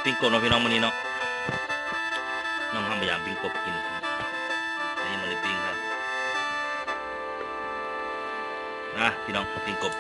ປີ້ງກົບເນາະພີ່ນ້ອງ ມື້ນີ້ເນາະ ນ້ອງເຮົາມາຢາມປີ້ງກົບກິນ ໄດ້ຍິນມາເລີຍປີ້ງ ນະພີ່ນ້ອງ ປີ້ງກົບ.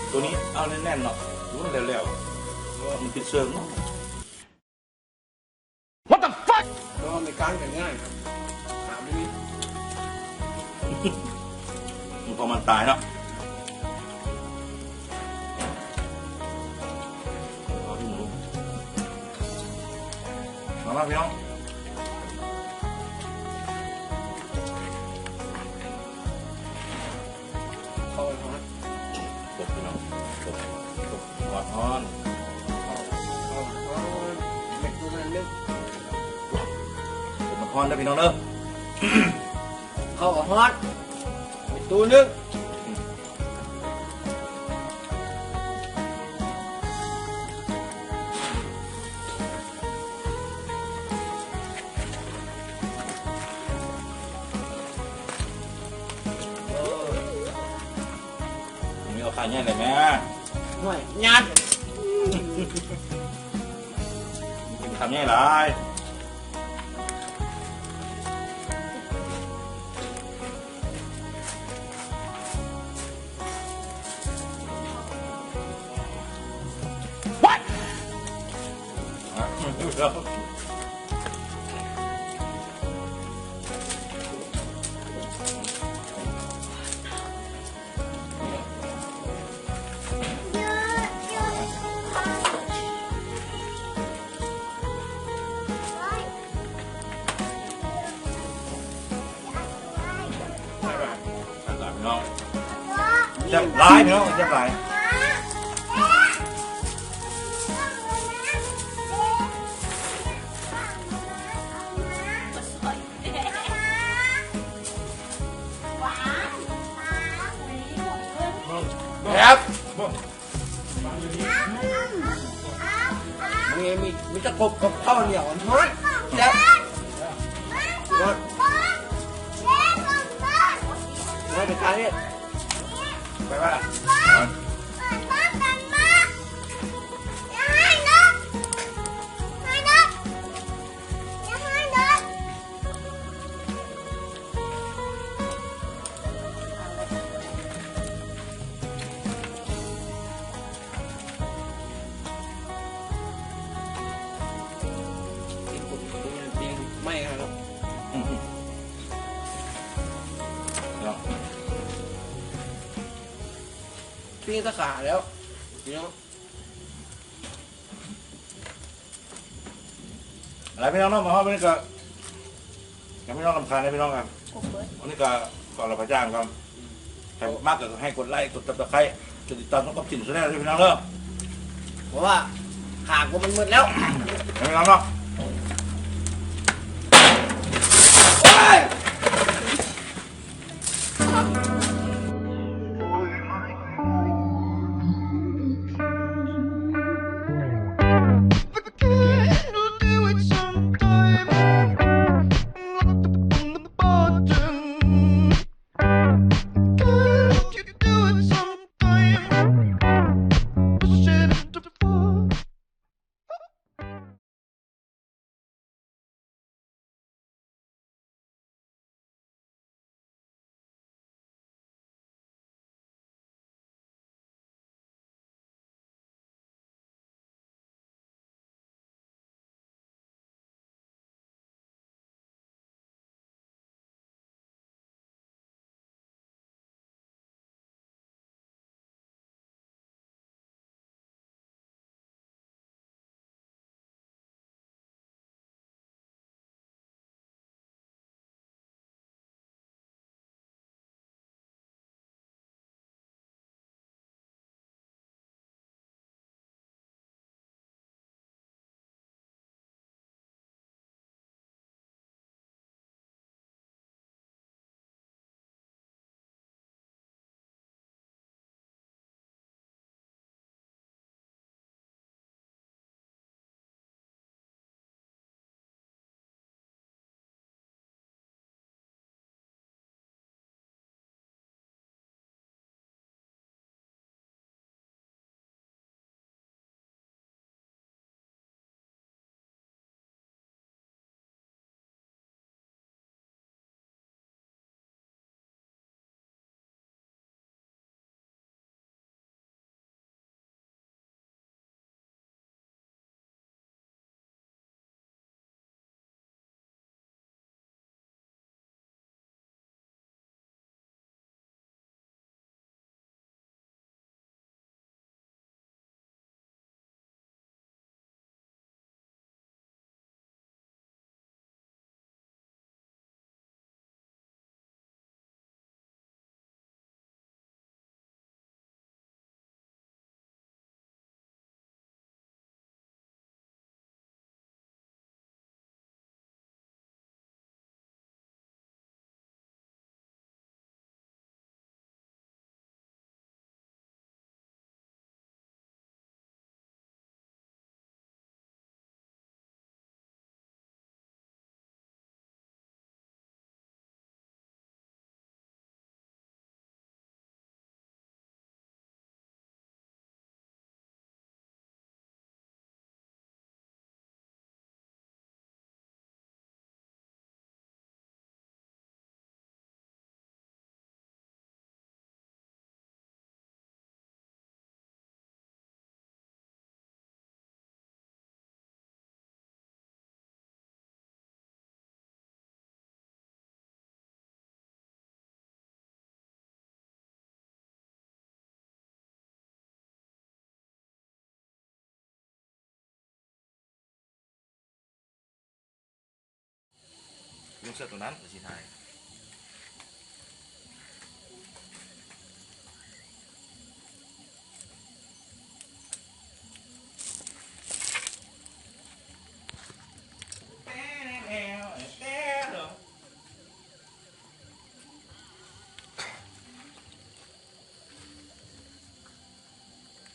ໂຕນີ້ເອົາແໜ້ນໆເນາະ ແຫຼ້ວໆ ມັນຕິດເຊີງເນາະ. What the fuck? ເນາະ ໃນການກໍງ່າຍ ຫາບໍ່ມີ ມັນກໍມັນຕາຍເນາະ. ມາ ມາພີ່ນ້ອງ. ເຂົ້າຮ້ອນ ກົບພີ່ນ້ອງ ກົບ ກົບຮ້ອນ ເຂົ້າຮ້ອນ ເມັດໜຶ່ງ ກົບມັນຮ້ອນເດີພີ່ນ້ອງເດີ ເຂົ້າຮ້ອນ ເມັດໜຶ່ງ. ມີໂອກາດໃຫຍ່ເລີຍແມ່ ຫ້ວຍ ຍາດ ກິນຄຳໃຫຍ່ຫຼາຍ. ແຊບຫຼາຍພີ່ນ້ອງ ແຊບຫຼາຍ. ແຊບ ມີ ມີ ມີແຕ່ກົບກັບເຂົ້າໜຽວ ຮ້ອນ ແຊບ ຮ້ອນ ໄປທາງນີ້ ໄປວ່າ ປີ້ງຕາຂາແລ້ວພີ່ນ້ອງ. ເອົາລະພີ່ນ້ອງເນາະ ມາຮອດມື້ນີ້ກໍ ໃຫ້ພີ່ນ້ອງລຳຄານໃຫ້ພີ່ນ້ອງກັນ ຄົບເບິດ ວັນນີ້ກໍຂໍລາພະຈາກກ່ອນ. ໃຜມັກກໍໃຫ້ກົດໄລ້ ກົດ Subscribe ກົດຕິດຕາມຊ່ອງກັບຈິນ Channel ເດີພີ່ນ້ອງເດີ ເພາະວ່າຂາກໍມັນໝົດແລ້ວ ໃຫ້ພີ່ນ້ອງເນາະ.ລຸງເສືອໂຕນັ້ນກໍຊິຖ່າຍ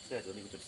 ເສືອໂຕນີ້ກໍຈົນ